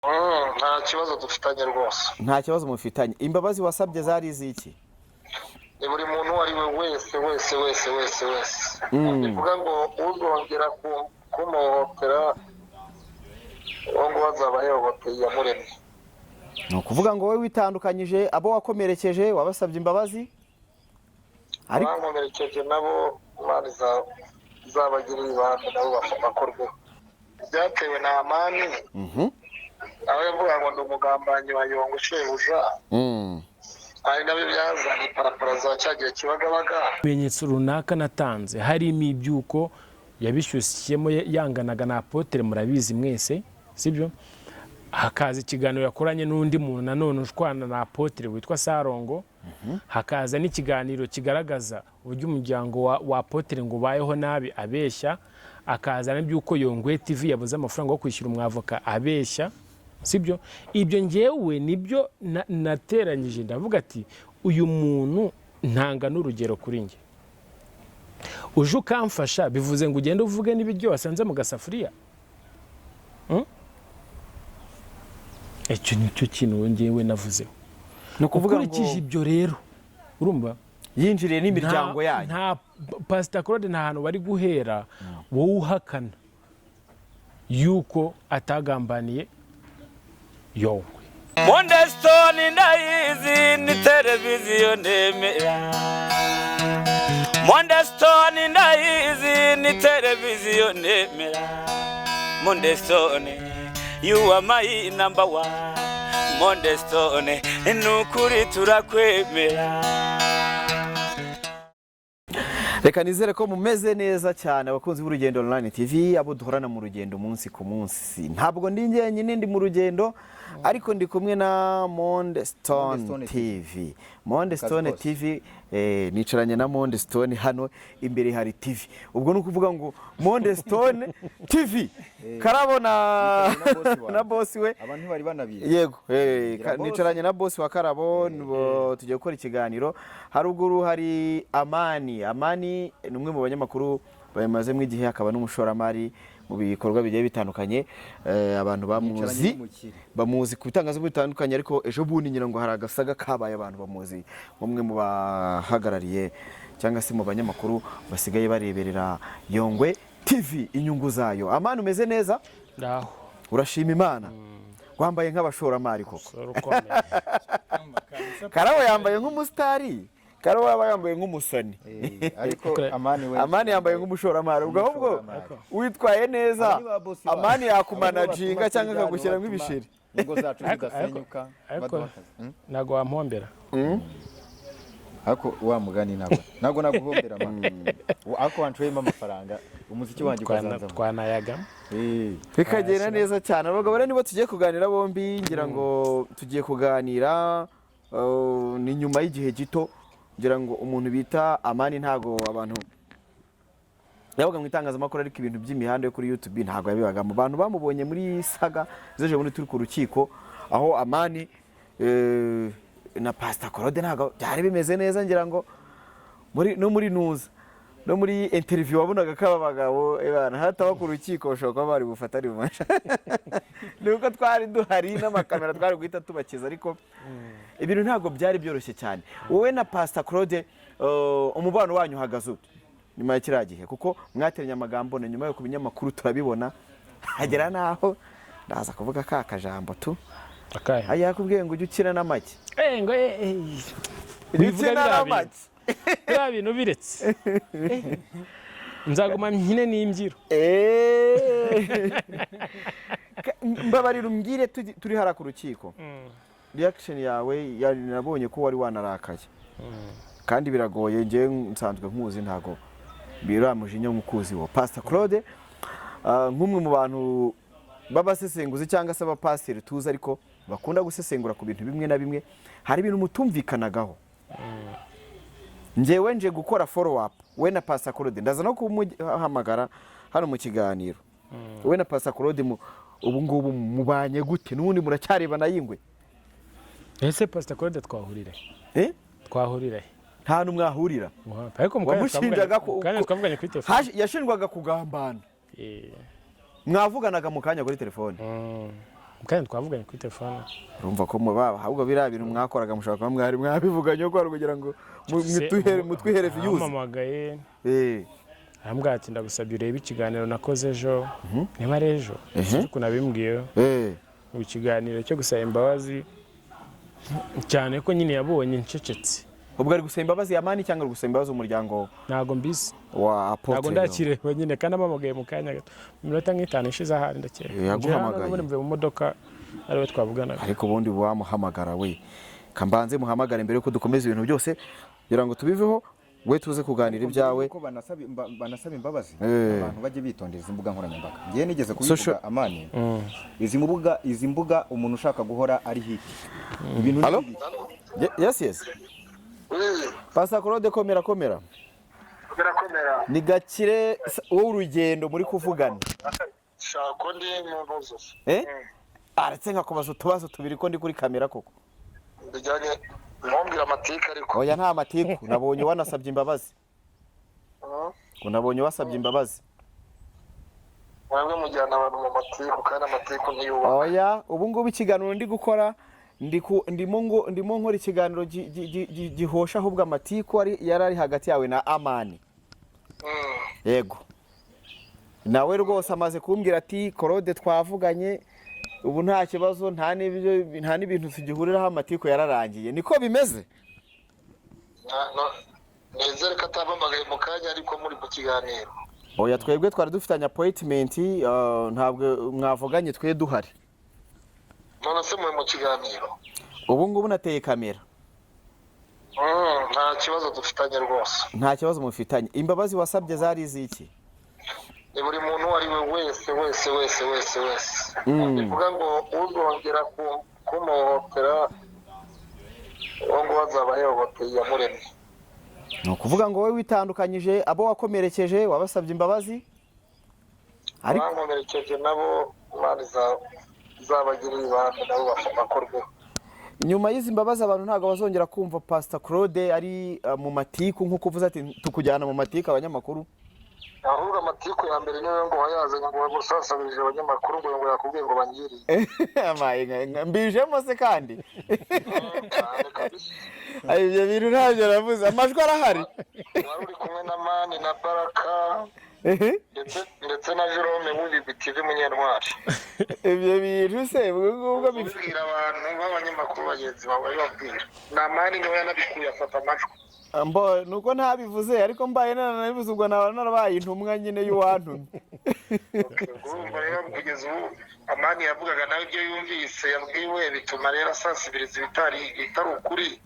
Nta kibazo dufitanye rwose. Nta kibazo mufitanye. Imbabazi wasabye zari iziki? Ni buri muntu uwo ari we wese wese wese wese wese. Bivuga ngo uzongera kumuhohotera, uwo nguwo azaba yahohoteye Iyamuremye. Ni ukuvuga ngo wowe witandukanyije abo wakomerekeje, wabasabye imbabazi, ariko Abankomerekeje nabo Imana izabagirira ibambe, nabo bakorweho byatewe na Amani, aho yavuga ngo ndi umugambanyi wa Yongo shebuja, ari nabyo byazanye parapara za cya gihe Kibagabaga. Ibimenyetso runaka natanze harimo iby'uko yabishyushyemo yanganaga na apotre, murabizi mwese, sibyo? Hakaza ikiganiro yakoranye n'undi muntu nanone ushwana na apotre witwa Sarongo, hakaza n'ikiganiro kigaragaza uburyo umuryango wa apotre ngo ubayeho nabi, abeshya, akaza n'iby'uko Yongwe TV yabuze amafaranga yo kwishyura umwavoka, abeshya, sibyo? Ibyo ngewe nibyo nateranyije, ndavuga ati uyu muntu ntanga n'urugero kuri njye, uje ukamfasha, bivuze ngo ugende uvuge n'ibiryo wasanze mu gasafuriya. Icyo ni cyo kintu ngewe navuzeho. Ni ukuvuga ngo Ukurikije ibyo rero, urumva yinjiriye n'imiryango yanyu. Nta Pasita Claude, nta hantu bari guhera wowe uhakana yuko atagambaniye Yongwe. Mondestone ndayizi, ni televiziyo ndemera. Mondestone ndayizi, ni televiziyo ndemera. Mondestone, you are my number one. Mondestone, nukuri turakwemera. Reka nizere ko mumeze neza cyane, abakunzi b'Urugendo Online TV, abo duhorana mu rugendo umunsi ku munsi. Ntabwo ndi njyenyine, ndi mu rugendo, ariko ndi kumwe na Monde Stone Monde Stone TV. Monde Kazi Stone kose. TV, nicaranye na Monde Stone hano imbere hari TV. Ubwo ni ukuvuga ngo Monde Stone TV Karabo na Nicaranye na boss wawe. na boss we. Abantu ntibari banabizi. Yego, Gira boss. nicaranye na boss wa Karabo, tugiye gukora ikiganiro. Haruguru hari Amani. Amani ni umwe mu banyamakuru bamazemo igihe, akaba n'umushoramari mu bikorwa bigiye bitandukanye. Abantu Yicaranye bamuzi n'umukire. bamuzi ku bitangazamakuru bitandukanye, ariko ejo bundi ngira ngo hari agasaga kabaye, abantu bamuzi nk'umwe mu bahagarariye cyangwa se mu banyamakuru basigaye bareberera Yongwe TV, inyungu zayo. Amani, umeze neza? Ndaho. Urashima Imana, wambaye nk'abashoramari koko. Sora ukomeye. Karabo yambaye nk'umusitari, Karabo yaba yambaye nk'umusani. Ariko Amani we Amani yambaye nk'umushoramari. Ubwo ahubwo Umushoramari. witwaye neza. Aba ni ba boss bacu. Amani Aba nibo yakumanaginga batuma cyangwa turya, akagushyiramo nibo batuma ibisheri. ingo zacu zidasenyuka, Ariko baduha akazi. ntabwo wampombera. Ariko wa mugani ntabwo naguhombera man. Ariko wanshoyemo amafaranga, umuziki wanjye ukazanzamo. Twanayaga. Bikagenda neza cyane. Abagabo rero nibo tugiye kuganira bombi. Ngira ngo tugiye kuganira, ni nyuma y'igihe gito. Ngira ngo umuntu bita Amani, ntago abantu yabaga mu itangazamakuru, ariko ibintu by'imihanda yo kuri YouTube ntabwo yabibagamo. Abantu bamubonye muri saga z'ejo bundi turi ku rukiko, aho Amani na Pastor Claude ntabwo byari bimeze neza. Ngira ngo muri no muri nuza no muri interview wabonaga ko aba bagabo bana hataba ku rukiko bashobora kuba bari bufatane mu masha. Ni uko twari duhari n'amakamera, twari guhita tubakiza, ariko ibintu ntabwo byari byoroshye cyane. Wowe na Pastor Claude, umubano wanyu uhagaze ute nyuma ya kiriya gihe? Kuko mwateranye amagambo na nyuma yo ku binyamakuru turabibona, hagera n'aho ndaza kuvuga ka kajambo tu. Akahe? Aya yakubwiye ngo ujye ukina n'amagi. Ngo Ujye Wivuga ukina biriya bintu. n'amagi. Biriya bintu biretse, nzaguma nkine n'imbyiro. Mbabarira umbwire, turi hariya ku rukiko, reaction yawe nabonye ko wari wanarakaye, kandi biragoye. Njyewe nsanzwe nkuzi, ntago biramujinya nk'ukuzi wo Pastor Claude, nk'umwe mu bantu b'abasesenguzi cyangwa se abapasiteri tuzi, ariko bakunda gusesengura ku bintu bimwe na bimwe. Hari ibintu mutumvikanagaho. Njyewe nje gukora follow up. We na Pastor Claude, ndaza no kumuhamagara hano mu kiganiro. We na Pastor Claude ubu ngubu mubanye gute? N'ubundi muracyarebana y'ingwe? Ese Pastor Claude twahurire? Eh? Twahurire he? Nta hantu mwahurira. Ariko mu kanya Wamushinjaga mu kanya twavuganye kuri telefone. Yashinjwaga kugambana. Mwavuganaga mu kanya kuri telefone? Kandi twavuganye kuri telefone. Urumva ko mubaba, ahubwo biriya bintu mwakoraga mushobora kuba mwari mwabivuganye ko ari kugira ngo mutwihere views. Arampamagaye, arambwira ati: "Ndagusabye urebe ikiganiro nakoze ejo, niba ari ejo, sinzi ukuntu abimbwiyeho." Ngo ikiganiro cyo gusaba imbabazi, cyane ko nyine yabonye ncecetse. Ubwo ari gusaba imbabazi Amani cyangwa ari gusaba imbabazi umuryango Ntabwo mbizi. wa Apotre? Ntabwo ndakireba nyine, kandi ampamagaye mu kanya gato, mu minota nk'itanu ishize ahari, ndakeka. Yaguhamagaye. Ubundi mvuye mu modoka, ariwe twavuganaga. Ariko ubundi wamuhamagara we, kambanze muhamagare mbere yuko dukomeza ibintu byose, kugira ngo tubiveho, we tuze kuganira ibyawe. Ko banasaba imbabazi, abantu bajye bitondera izi mbuga nkoranyambaga. Ngewe nigeze kubivuga, Amani, izi mbuga umuntu ushaka guhora ari hit, ibintu ni Hello? bibi. Yes. Oui. Pastor Claude, komera, komera. Birakomera. Ni Gakire wowe urugendo muri kuvugana. Shaka undi muntu uzuze. Aretse nkakubaza utubazo tubiri, ko ndi kuri kamera koko? Bijyanye, ntumbwire amatiku ariko. Oya, nta matiku. Nabonye wanasabye imbabazi. Ngo nabonye wasabye imbabazi. Mwebwe mujyana abantu mu matiku, kandi amatiku ntiyubaka. Oya, ubu ngubu ikiganiro ndi gukora, ndimo ngo ndimo nkora ikiganiro gihosha ahubwo amatiku ari yari ari hagati yawe na Amani. Yego, nawe rwose amaze kumbwira ati: "Claude twavuganye, ubu nta kibazo, nta n'ibyo, nta n'ibintu tugihuriraho, amatiku yararangiye." Niko bimeze? Nizere ko atampamagaye mu kanya ariko muri mu kiganiro. Oya, twebwe twari dufitanye appointment, ntabwo mwavuganye twe duhari. None se muri mu kiganiro? Ubu ngubu nateye kamera. Nta kibazo dufitanye rwose. Nta kibazo mufitanye. Imbabazi wasabye zari iziki? Ni buri muntu uwo ari we wese wese wese wese wese. Bivuga ngo uzongera kumuhohotera, uwo nguwo azaba yahohoteye Iyamuremye. Ni ukuvuga ngo wowe witandukanyije abo wakomerekeje, wabasabye imbabazi, ariko Abankomerekeje nabo Imana izabagirira ibambe, nabo bakorweho. Nyuma y'izi mbabazi, abantu ntabwo bazongera kumva Pastor Claude ari mu matiku, nk'uko uvuze ati tukujyana mu matiku abanyamakuru. Ahubwo amatiku ya mbere niwe ngo wayazanye, ngo wasasabirije abanyamakuru, ngo yakubwiye ngo bangiriye. Amaye mbijemo se kandi? Cyane kabisa. Ay, ibyo bintu ntabyo navuze, amajwi arahari. Wari uri kumwe na Mani na Baraka ndetse na Jerome w'ibi TV Munyentwari. Ibyo bintu se ubwo ngubwo Ubibwira abantu b'abanyamakuru bagenzi bawe, bababwira na Mani niwe yanabikuye afata amajwi. Mbo nuko ntabivuze, ariko mbaye naranabivuze ubwo naba narabaye intumwa nyine y'uwantumye. Urumva rero, kugeza ubu Amani yavugaga nawe ibyo yumvise yabwiwe, bituma rero asansibiriza ibitari ukuri.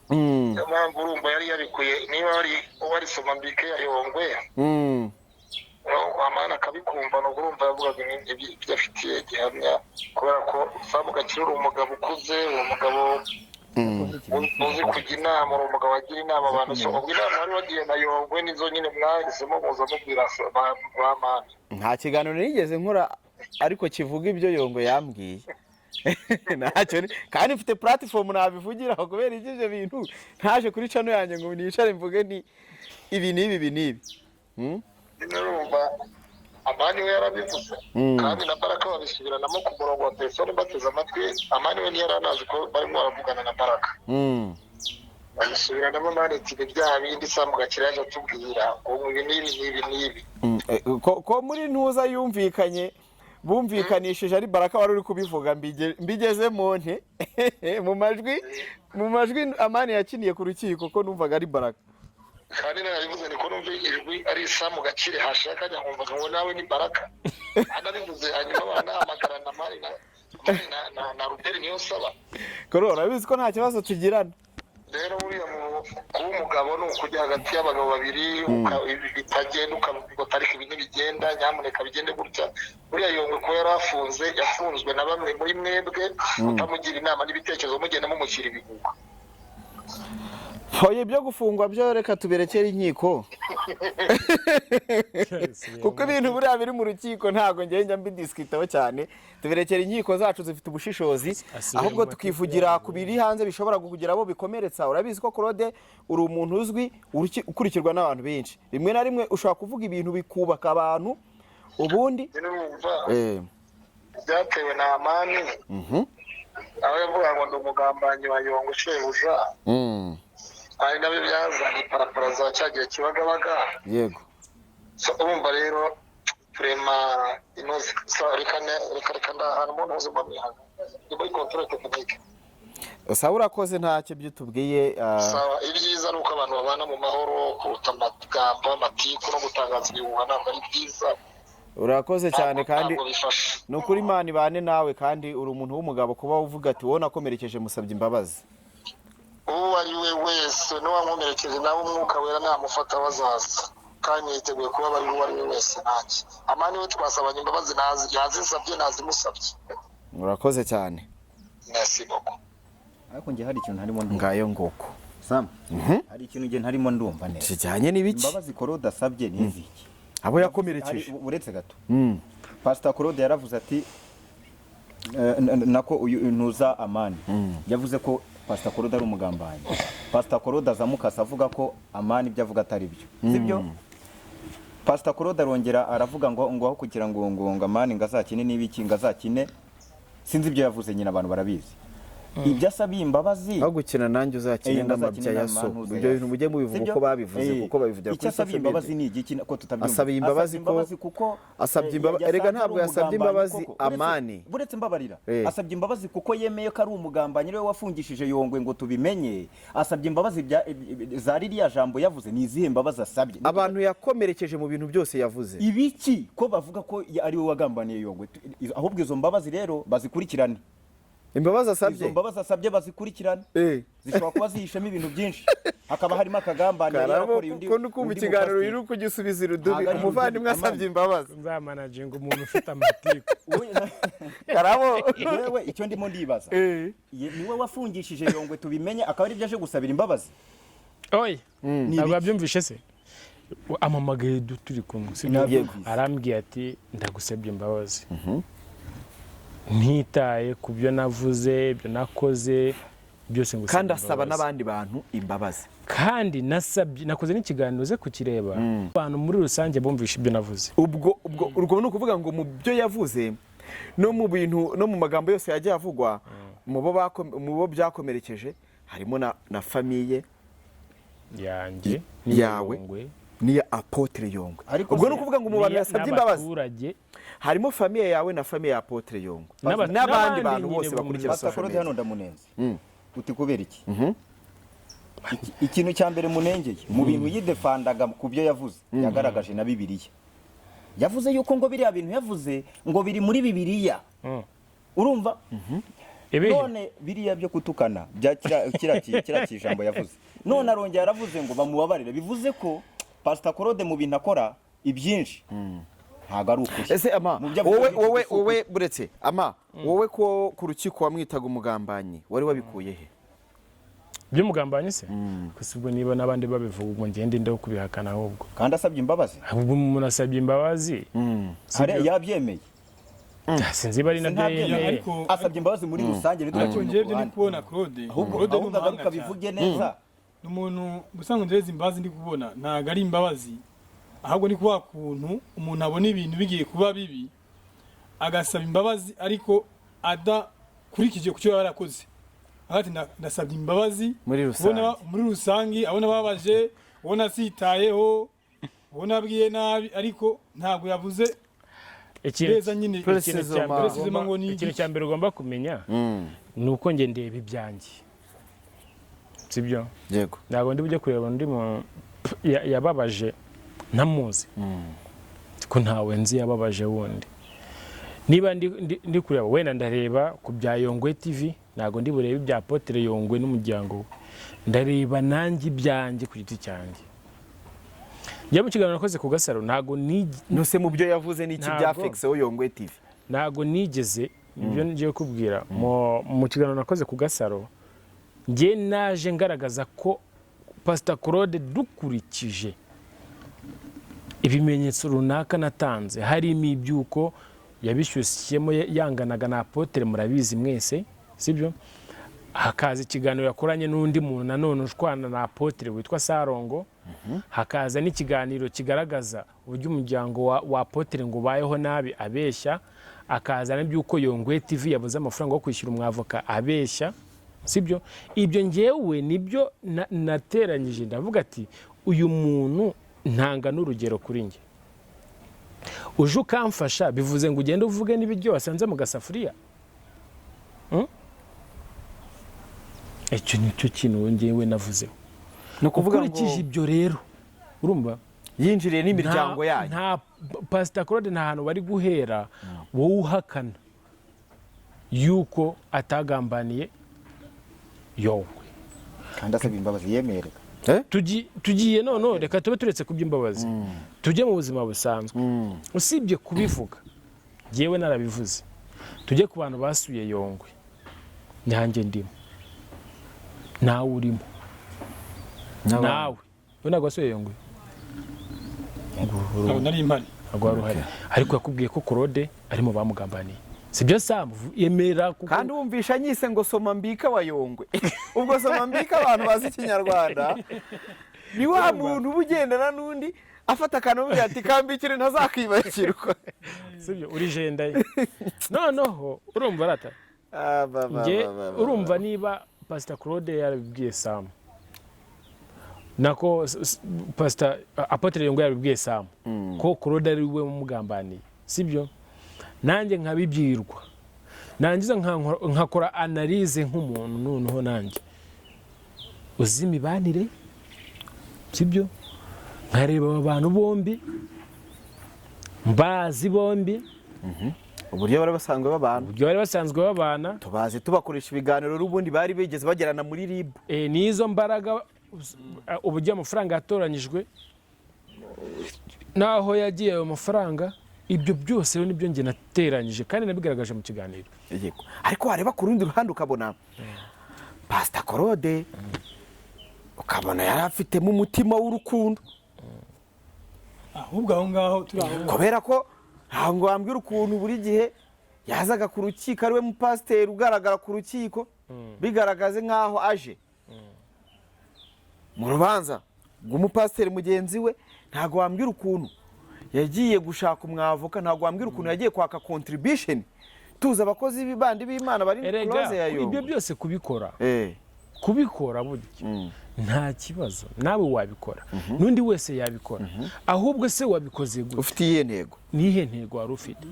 Niyo mpamvu urumva yari yabikuye, niba wari warisoma mbike ya Yongwe, Amani akabikumva, ni urumva yavugaga ibyo afitiye gihamya, kubera ko Samu Gakire uri umugabo ukuze, uri umugabo uzi kujya inama, uri umugabo wagira inama abantu. So ubwo inama wari wagiye na Yongwe nizo nyine mwahisemo muza mubwira ba Mani. Nta kiganiro nigeze nkora ariko kivuga ibyo Yongwe yambwiye, ntacyo kandi mfite platform nabivugiraho. Kubera iki ibyo bintu ntaje kuri channel yanjye ngo nicare mvuge ni ibi n'ibi, ibi n'ibi? Nyine urumva Amani we yarabivuze, kandi na Baraka babisubiranamo ku murongo wa telefone bateze amatwi. Amani we ntiyari anazi ko barimo baravugana na Baraka. Babisubiranamo, Amani ati: "Ni bya bindi Samu Gakire yaje atubwira ngo ibi n'ibi n'ibi n'ibi." Ko muri ntuza yumvikanye, bumvikanishije ari Baraka wari uri kubivuga, mbigezemo nte mu majwi Amani yakiniye ku rukiko, ko numvaga ari Baraka? Kandi narabivuze, niko numva ijwi ari Samu Gakire, hashira akanya nkumva ngo nawe ni Baraka anabivuze. Hanyuma baranahamagara na Mani na Ruberi niyo saba. Koro urabizi ko nta kibazo tugirana. Rero buriya kuba umugabo ni ukujya hagati y'abagabo babiri, bitagenda ukavuga ati: "Ariko ibi ntibigenda, nyamuneka bigende gutya." Buriya Yongwe kuba yari afunze, yafunzwe na bamwe muri mwebwe kutamugira inama n'ibitekerezo, mugenda mumushyira ibihuha. Hoye, ibyo gufungwa byo reka tuberekere inkiko, kuko ibintu buriya biri mu rukiko ntabwo njya mbidisikitaho cyane. Tuberekera inkiko zacu zifite ubushishozi. Asubire Ahubwo mu tukivugira ku biri hanze bishobora kugira abo bikomeretsa. Urabizi ko Claude uri umuntu uzwi, ukurikirwa n'abantu benshi. Rimwe na rimwe ushobora kuvuga ibintu bikubaka abantu, ubundi Nyine urumva, Byatewe na Amani, aho yavuga ngo ndi umugambanyi wa Yongwe shebuja, ari nabyo byazanye parapara za cya gihe Kibagabaga. So, urumva rero turema inoze. So, reka reka reka ndahantu umuntu ubuzima mwihanga ni muri contrôle technique. Sawa, urakoze, ntacyo byo tubwiye. Sawa, ibyiza ni uko abantu babana mu mahoro kuruta amagambo, amatiku no gutangaza ibihuha, ntabwo ari byiza. Urakoze cyane kandi Ntabwo bifasha. Ni ukuri, Imana ibane nawe, kandi uri umuntu w'umugabo kuba uvuga ati wowe nakomerekeje musabye imbabazi. Uwo ari we wese n'uwankomerekeje nawe Umwuka Wera namufata bazaza, kandi niteguye kuba bari uwo ari we wese. Nanjye Amani we twasabanye imbabazi, nazi yazinsabye, nazimusabye. Urakoze cyane. Merci beaucoup. Ariko njye hari ikintu ntarimo ndumva. Ngayo nguko. Sam, hari ikintu njye ntarimo ndumva neza. Kijyanye n'ibiki? Imbabazi Claude asabye ni iziki? Abo yakomerekeje. Uretse gato, Pastor Claude yaravuze ati nako uyu ntuza Amani yavuze ko Pastor Claude ari umugambanyi. Pastor Claude azamukasa avuga ko Amani ibyo avuga atari byo, sibyo? Pastor Claude arongera aravuga ngo aho kugira ngo Amani ngo azakine n'ibiki, ngo azakine, sinzi ibyo yavuze nyine, abantu barabizi ibyo asabiye imbabazi. Aho gukina nanjye uzakine Eh, n'amabya ya so. n'amantuza Ibyo ya bintu mujye mubivuga Sibyo? uko babivuze, Eh, kuko babivugira icyo kuri asabiye social imbabazi media. ni igiki ko tutabyumva? Asabiye imbabazi Asabye imbabazi kuko asabye yasanze erega ari ntabwo yasabye umugambanyi imbabazi koko. Amani. Buretse mbabarira. Eh. Asabye imbabazi kuko yemeye ko ari umugambanyi, ariwe wafungishije Yongwe ngo tubimenye. Asabye imbabazi za ririya jambo yavuze. Ni izihe mbabazi asabye? Abantu yakomerekeje mu bintu byose yavuze. Ibiki ko bavuga ko ariwe wagambaniye Yongwe? Ahubwo izo mbabazi rero bazikurikirane. Imbabazi Izo asabye. mbabazi asabye bazikurikirane. Zishobora kuba zihishemo ibintu byinshi, hakaba harimo akagambane yari Karabo, yarakoreye undi kuko nukumva undi ikiganiro mupasiteri. uri kugisubiza irudubi. Ntabwo ari Umuvandimwe irudubi, asabye Amani. imbabazi. Nzamanaginga umuntu ufite amatiku. Karabo. Yewe, icyo ndimo ndibaza, niwe wafungishije Yongwe tubimenye, akaba aribyo aje gusabira imbabazi? Oye, Ni ntabwo ibiki? wabyumvishe se? Amamagaye turi kumwe, sibyo? Nabyumvise. Arambwiye ati ndagusabye imbabazi ntitaye ku byo navuze, ibyo nakoze byose, ngusabye Kandi asaba imbabazi. n'abandi bantu imbabazi. Kandi nasabye, nakoze n'ikiganiro, uze kukireba, abantu muri rusange bumvishe ibyo navuze. Ubwo urwo ni ukuvuga ngo mu byo yavuze no mu bintu no mu magambo yose yagiye avugwa, mu bo byakomerekeje harimo na famille yanjye Yawe. n'Yongwe, n'iya Apôtre Yongwe. Ariko Ubwo ni ukuvuga ngo mu bantu yasabye imbabazi n'abaturage harimo famille yawe na famille ya Apôtre Yongwe n'abandi n'abandi bantu nyine bose bo bakurikira muri Pastor social Claude media. hano ndamunenze. Uti kubera iki? Ikintu cya mbere munengeye mu bintu yidefandaga ku byo yavuze, yagaragaje na Bibiliya. Yavuze yuko ngo biriya bintu yavuze ngo biri muri Bibiliya. Urumva? Ibihe? None biriya byo kutukana bya kiriya kijambo yavuze, none arongera aravuze ngo bamubabarire, bivuze ko Pastor Claude mu bintu akora ibyinshi ntabwo ari ukuri. Ese ama Mu byo avuga wowe byinshi wowe si ukuri. Wowe buretse ama wowe ko ku rukiko wamwitaga umugambanyi, wari wabikuye he? By'umugambanyi se? Gusa ubwo niba n'abandi babivuga, ubwo ngende ndeho kubihakana ahubwo. Kandi asabye imbabazi. Ahubwo umuntu asabye imbabazi. Hari yabyemeye. Sinzi niba ari nabyo Sintabyemeye. yemeye. Ariko Asabye imbabazi muri rusange, ariko ntitugacire njyewe ku ibyo ndi ruhande. kubona Claude, Ahubwo Claude ni ahubwo umuhanga agaruka cyane. bivuge neza. Ni umuntu gusa ngo ndereze imbabazi ndi kubona ntabwo ari imbabazi, ahubwo ni kwa kuntu umuntu abona ibintu bigiye kuba bibi agasaba imbabazi, ariko adakurikije ku cyo yaba yarakoze. Ati ndasabye imbabazi Muri rusange. Muri rusange abona babaje, ubona asitayeho, ubona abwiye nabi, ariko ntabwo yavuze Ikintu neza nyine. ikintu cya mbere Precisement ugomba- ngo ni ikintu igiki? cya mbere ugomba kumenya ni uko njye ndeba ibyanjye, sibyo? Yego. Ntabwo ndi bujye kureba undi muntu yababaje ntamuzi, ko ntawe nzi yababaje wundi. Niba ndi kureba, wenda ndareba ku bya Yongwe TV, ntabwo ndi burebe ibya Apôtre Yongwe n'umuryango we. Ndareba nanjye ibyanjye ku giti cyanjye. Njya mu kiganiro nakoze ku Gasaro, ntabwo Nuse mu byo yavuze n'iki Ntabwo. byafekiseho Yongwe TV? Ntabwo nigeze, ibyo ngiye kubwira mu kiganiro nakoze ku Gasaro, njye naje ngaragaza ko Pastor Claude, dukurikije ibimenyetso runaka natanze, harimo iby'uko yabishyushyemo yanganaga na Apôtre, murabizi mwese, sibyo? Hakaza ikiganiro yakoranye n'undi muntu nanone ushwana na Apôtre witwa Sarongo, hakaza n'ikiganiro kigaragaza uburyo umuryango wa Apôtre ngo ubayeho nabi, abeshya. Akazana iby'uko Yongwe TV yabuze amafaranga yo kwishyura umwavoka abeshya, sibyo? Ibyo ngewe nibyo nateranyije, ndavuga ati uyu muntu ntanga n'urugero kuri njye, uje ukamfasha bivuze ngo ugende uvuge n'ibiryo wasanze mu gasafuriya. Icyo nicyo kintu ngewe navuzeho. Ni ukuvuga ngo Ukurikije ibyo rero, urumva yinjiriye n'imiryango yanyu. Nta Pasita Claude, nta hantu bari guhera wowe uhakana yuko atagambaniye Yongwe. Kandi asaba imbabazi yemererwa. Tugiye noneho, reka tube turetse kuby'imbabazi, tujye mu buzima busanzwe. Usibye kubivuga, ngewe narabivuze, tujye ku bantu basuye Yongwe, nanjye ndimo, nawe urimo, nawe we ntabwo wasuye Yongwe? Ntabwo nari mpari. Ntabwo wari uhari, ariko yakubwiye ko Claude ari mu bamugambaniye, sibyo Sam? Yemera kuko Kandi wumvisha nyise ngo soma mbika wa Yongwe. Ubwo soma mbika, abantu bazi ikinyarwanda, ni wa muntu uba ugendana n'undi, afata akantu amubwira ati kambikire ntazakwibagirwa. Sibyo? Uri jenda ye. Noneho urumva rata Ah, ba, ba, nge ba, ba, ba. Urumva niba Pastor Claude yarabibwiye Sam, nako Pastor Apotre Yongwe yarabibwiye Sam ko Claude ari we umugambaniye, sibyo? Nanjye nkabibwirwa, nangiza nkakora analyse nk'umuntu, noneho nanjye uzi imibanire, sibyo? Nkareba aba bantu bombi, mbazi bombi. Uburyo bari basanzwe babana. Uburyo bari basanzwe babana. Tubazi tubakoresha ibiganiro n'ubundi bari bigeze bagerana muri RIB. N'izo mbaraga, uburyo amafaranga yatoranyijwe n'aho yagiye ayo mafaranga, ibyo byose rero nibyo njye nateranyije kandi nabigaragaje mu kiganiro. Yego, ariko wareba ku rundi ruhande ukabona Pasita Claude, ukabona yari afitemo umutima w'urukundo. Ahubwo aho ngaho turi aho. Kubera ko ntabwo wambwira ukuntu buri gihe yazaga ku rukiko ari we mupasiteri ugaragara ku rukiko, bigaragaze nk'aho aje mu rubanza rw'umupasiteri mugenzi we. Ntabwo wambwira ukuntu yagiye gushaka umwavoka, ntabwo wambwira ukuntu yagiye kwaka contribution, tuzi abakozi bandi b'Imana bari Erega close ya ibyo Yongwe. byose kubikora, kubikora burya nta kibazo, nawe wabikora, n'undi wese yabikora. Ahubwo se wabikoze gute? Ufite iyihe ntego? Nihe ntego wari ufite,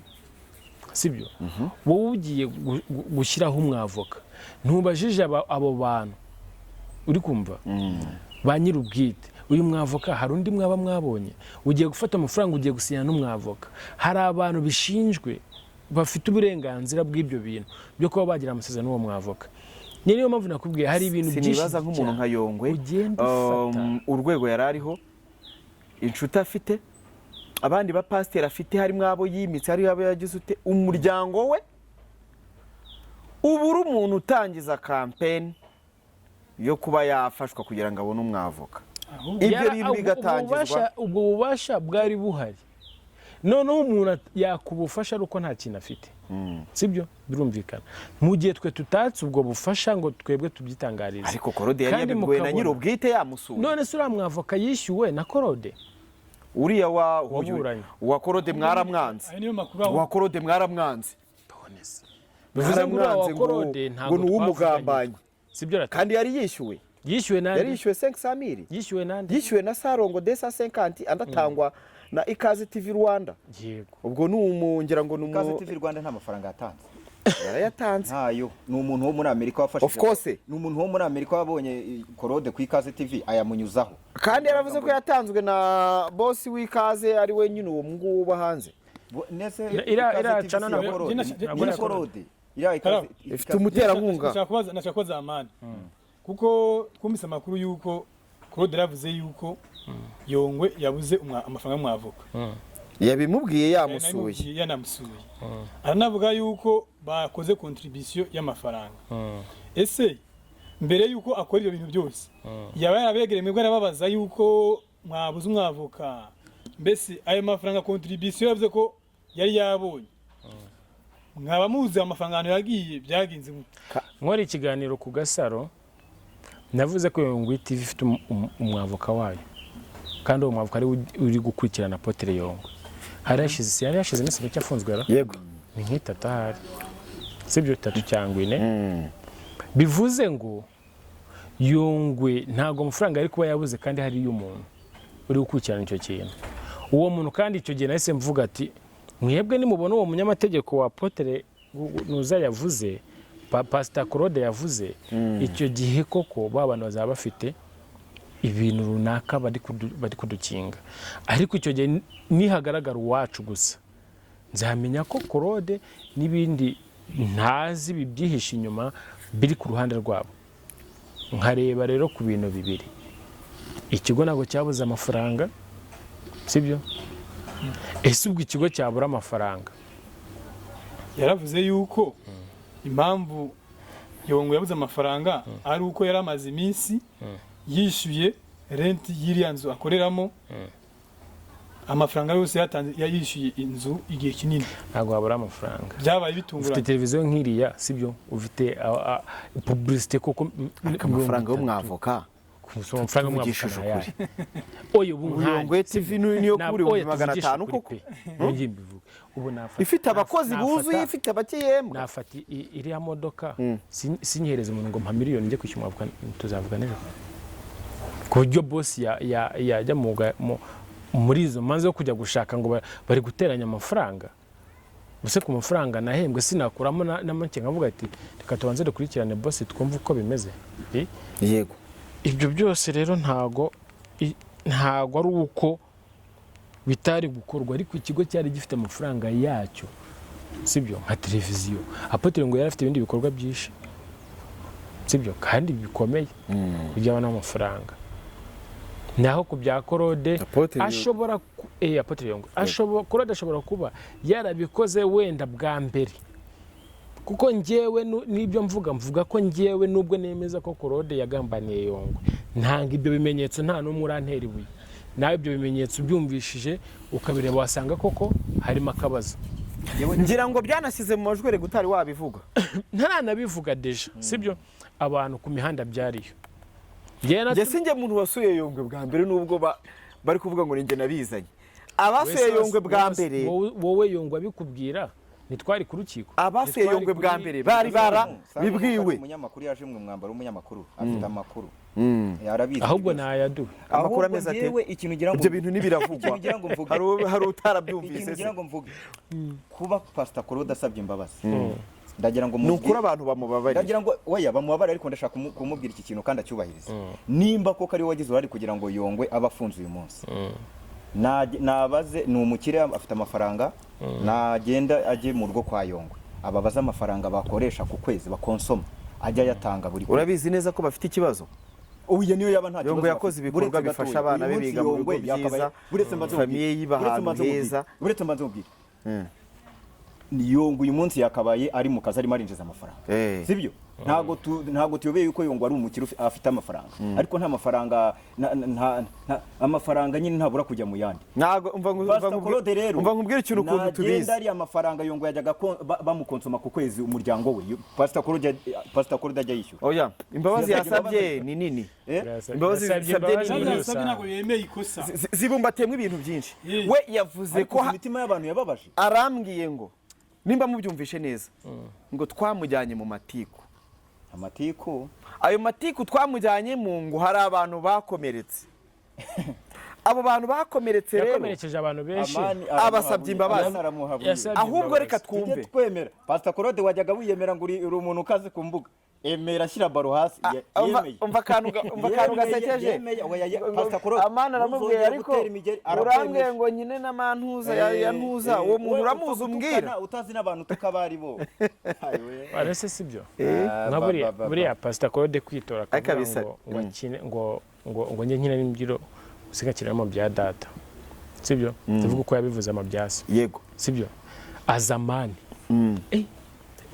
sibyo? Wowe ugiye gushyiraho umwavoka, ntubajije abo bantu, uri kumva, ba nyir'ubwite, uyu mwavoka hari undi mwaba mwabonye? Ugiye gufata amafaranga, ugiye gusinya n'umwavoka, hari abantu bishinjwe bafite uburenganzira bw'ibyo bintu byo kuba bagira amasezerano n'uwo mwavoka. Niyo mpamvu nakubwiye hari ibintu byinshi Sinibaza nk'umuntu cyane nka Yongwe, ugenda ufata. Urwego yari ariho, inshuti afite, abandi bapasiteri afite, harimo abo yimitse, hariho abo yagize ute, umuryango we, ubura umuntu utangiza campaign yo kuba yafashwa kugira ngo abone umwavoka. Ahubwo Ibyo bintu bigatangizwa. Ubwo bubasha bwari buhari, noneho umuntu yakubufasha ari uko nta kintu afite, sibyo? Birumvikana, mu gihe twe tutatse ubwo bufasha ngo twebwe tubyitangarize. Ariko Claude yari Kandi yabibwiwe na mukabona. nyir'ubwite yamusuye. None se uriya mwavoka yishyuwe na Claude? Uriya wa Waburanye. Wa Claude mwaramwanze. Ayo niyo makuru aho. Wa Claude mwaramwanze. Bivuze ngo uriya wa Mwaramwanze ngo Claude ngo ntabwo ni uw'umugambanyi. twavuganye, sibyo rata? Kandi yari yishyuwe. Yishyuwe Yari nande? yishyuwe 500 mille. Yishyuwe nande? Yishyuwe na Sarongo desa 50, andi atangwa na Ikaze TV Rwanda. Ubwo ni umu, ngira ngo ni Ikaze umu TV Rwanda nta mafaranga yatanze. Yarayatanze. Ntayo. Ni umuntu wo muri Amerika wafashije. Of course. Ni umuntu wo muri Amerika wabonye Claude ku Ikaze TV ayamunyuzaho. Kandi yaravuze ko yatanzwe na boss w'Ikaze, ari we nyine uwo nguwo uba hanze. Nese Iriya Ikaze TV channel si iya ntabwo- Claude. ntabwo Ni ari Claude. Iriya Ikaze Ifite umuterankunga. Nashaka kubaza Amani, kuko twumvise amakuru yuko Claude yaravuze yuko Yongwe yabuze amafaranga y'umwavoka. Yabimubwiye yamusuye. Yanamubwiye, yanamusuye, aranavuga yuko bakoze contribution y'amafaranga. Ese mbere yuko akora ibyo bintu byose, yaba yarabegereye mwebwe arababaza yuko mwabuze umwavoka? Mbese ayo mafaranga, contribution yavuze ko yari yabonye, mwaba muzi amafaranga ahantu yagiye? Byagenze gute? Nkora ikiganiro ku Gasaro, navuze ko Yongwe TV ifite umwavoka wayo, kandi uwo mwavoka ari we uri gukurikirana Apotre Yongwe. Hari hashize, yari hashize iminsi mike afunzwe ra. Yego. Ni nk'itatu ahari, sibyo? Itatu cyangwa ine. Bivuze ngo Yongwe ntabwo amafaranga yari kuba yabuze kandi hariyo umuntu uri gukurikirana icyo kintu. Uwo muntu kandi icyo gihe nahise mvuga ati mwebwe nimubona uwo munyamategeko wa Apotre Nuza yavuze, Pastor Claude yavuze, icyo gihe koko ba bantu bazaba bafite ibintu runaka bari kudukinga. Ariko icyo gihe nihagaragara uwacu gusa, nzamenya ko Claude n'ibindi ntazi bibyihishe inyuma biri ku ruhande rwabo. Nkareba rero ku bintu bibiri: ikigo ntabwo cyabuze amafaranga, sibyo? Ese ubwo ikigo cyabura amafaranga? Yaravuze yuko impamvu Yongwe yabuze amafaranga ari uko yari amaze iminsi yishyuye renti y'iriya nzu akoreramo, amafaranga yose yatanze yayishyuye inzu igihe kinini. Ntabwo wabura amafaranga Byabaye ufite bitunguranye. televiziyo nk'iriya, sibyo? Ufite publicité koko. Ariko amafaranga y'umwavoka, Amafaranga tuvugishije y'umwavoka ni ayahe? Oya, ubu Ubu Yongwe TV niyo kubura 500,000 koko? Ubu nafata Ifite abakozi buzuye, ifite abakiyembwa. Nafata iriya modoka, sinyihereze umuntu ngo mpa miliyoni njye kwishyura umwavoka, tuzavuga nijoro, ku buryo bosi yajya muri izo manza zo kujya gushaka ngo bari guteranya amafaranga. Ubuse ku mafaranga nahembwe sinakuramo na make nkavuga ati reka tubanze dukurikirane bosi twumve uko bimeze? Yego. Ibyo byose rero ntago ari uko bitari gukorwa, ariko ikigo cyari gifite amafaranga yacyo, sibyo? Nka televiziyo, Apotre ngo yari afite ibindi bikorwa byinshi, sibyo? Kandi bikomeye kugira abone amafaranga. Naho ku bya Claude, Apotre Yongwe. ashobora Apotre Yongwe ashobora, Claude ashobora kuba yarabikoze wenda bwa mbere, kuko njyewe n'ibyo mvuga ko njyewe nubwo nemeza ko Claude yagambaniye Yongwe, ntanga ibyo bimenyetso, nta n'umwe urantera ibuye. Nawe ibyo bimenyetso ubyumvishije ukabireba wasanga koko harimo akabazo. Ngira ngo byanasize mu majwi rega utari wabivuga. Ntaranabivuga déjà, sibyo? Abantu ku mihanda byariyo. Njyewe Njye sinjye muntu wasuye Yongwe bwa mbere, nubwo bari kuvuga ngo ninjye nabizanye. Abasuye Wese Yongwe bwa mbere, wowe Yongwe abikubwira, ntitwari ku rukiko? Abasuye Ntitwari Yongwe bwa mbere bari barabibwiwe. Umunyamakuru yaje mu mwambaro w'umunyamakuru, afite amakuru, arabizi. Ahubwo nayaduhe. Amakuru Ahubwo ameze ate? njyewe ikintu ngira ngo Ibyo bintu ntibiravugwa. Ikintu ngira ngo mvuge. Hari utarabyumvise Ikintu se? ngira ngo mvuge, kuba Pastor Claude asabye imbabazi, ndagira ngo Ni ukuri abantu bamubabarira. Ndagira ngo oya, bamubabare, ariko ndashaka kumubwira iki kintu kandi acyubahirize. Nimba koko ariwe wagize uruhare kugira ngo Yongwe abe afunze uyu munsi, nabaze, ni umukire afite amafaranga, nagenda ajye mu rugo kwa Yongwe ababaze amafaranga bakoresha ku kwezi, bakonsoma, ajya ayatanga buri kwezi. Urabizi neza ko bafite ikibazo. Uyu niyo yaba nta kibazo Yongwe yakoze bafite. ibikorwa Buretse bifasha gatoya, abana uyu be munsi biga mu bigo Yongwe yakabaye- byiza, buretse mbanze famille mubwire, yiba buretse ahantu mbanze mubwire, heza. buretse mbanze mubwire. Ni Yongwe uyu munsi yakabaye ari mu kazi, arimo arinjiza amafaranga, sibyo? Ntabwo tuyobeye yuko Yongwe ari umukire afite amafaranga, ariko nta mafaranga amafaranga nyine ntabura kujya mu yandi. Ntabwo umva Pastor Claude rero, umva nkubwire ikintu ukuntu nagenda tubizi. ariya mafaranga Yongwe yajyaga bamukonsoma ku kwezi umuryango we, Pastor Claude ajya yishyura. Oya, imbabazi Yasabye yasabye imbabazi. ni nini. Eh? Imbabazi Yasabye zisabye imbabazi ni muri nini. Yasabye ntabwo yemeye ikosa. Zibumbatiyemo ibintu byinshi. We yavuze Ariko ko imitima y'abantu yababaje. Arambwiye ngo nimba mubyumvishe neza, ngo twamujyanye mu matiku. Amatiku. Ayo matiku twamujyanye mu, ngo hari abantu bakomeretse. Abo bantu bakomeretse rero, Yakomerekeje abantu benshi. Amani Abasabye imbabazi. Amani aramuhabuye. Yasabye Ahubwo imbabazi. reka Tujye twumve. twemera. Pastor Claude, wajyaga wiyemera ngo uri umuntu ukaze ku mbuga, emera, ashyira baro hasi. Yemeye. Umva akantu Yemeye, gasekeje. yemeye, oya, Pastor Claude, Amani aramubwira ntuzongere ariko gutera imigeri, urambwiye arakwemeje. ngo nyine n'amantuza ya ntuza, uwo muntu Wowe uramuzi upfa umbwira. gutukana, utazi n'abantu tukabari bo. Ayiwe. Arese sibyo? Ah, Nka ba, buriya ba, ba, ba. buriya Pastor Claude kwitora akavuga Akabisa. ngo akine ngo njye nkina n'imbyiro usigakira mu bya data, sibyo? Tuvuga uko yabivuze amabyasi. Yego. Sibyo? Azamani,